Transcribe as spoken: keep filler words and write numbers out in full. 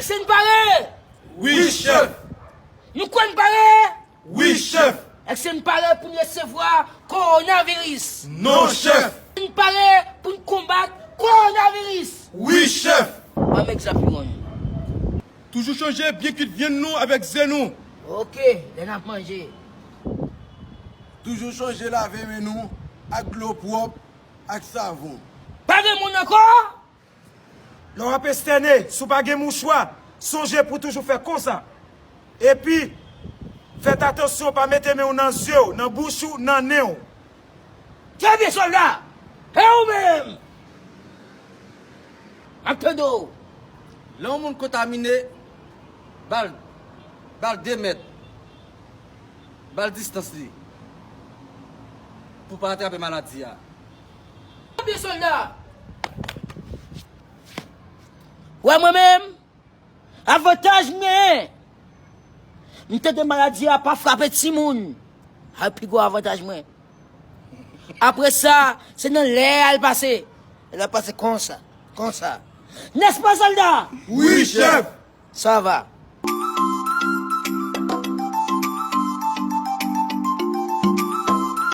Èske n pare? Wi, chèf. Nou kwè n pare? Wi, chèf. Èske n pare pou n resevwa kowonaviris? Non, chèf. Èske n pare pou n konbat kowonaviris? Wi, chèf. Ban m egzanp yon. Toujou chonje byen kwit vyann nou avèk ze nou. Ok, lè n ap manje. Toujou chonje lave men nou ak dlo pwòp ak savon. Pa gen moun ankò? Lè w ap estène, si w pa gen mouchwa, sonje pou w toujou fè konsa. Epi, fèt atansyon pa mete men w nan zye w, nan bouch ou, nan nen w. Trè byen, sòlda! E ou menm? M ap tande w. Lè yon moun kontamine, ba l, ba l de mèt, ba l distans li pou pa atrape maladi a. Trè byen, sòlda! Wè mwen menm, avantaj m genyen, m tande maladi a pa frape timoun. A pi gwo avantaj mwen. Apre sa, se nan lè a l pase. L ap pase konsa, konsa. Nèspa, sòlda? Wi, chèf. Sa va.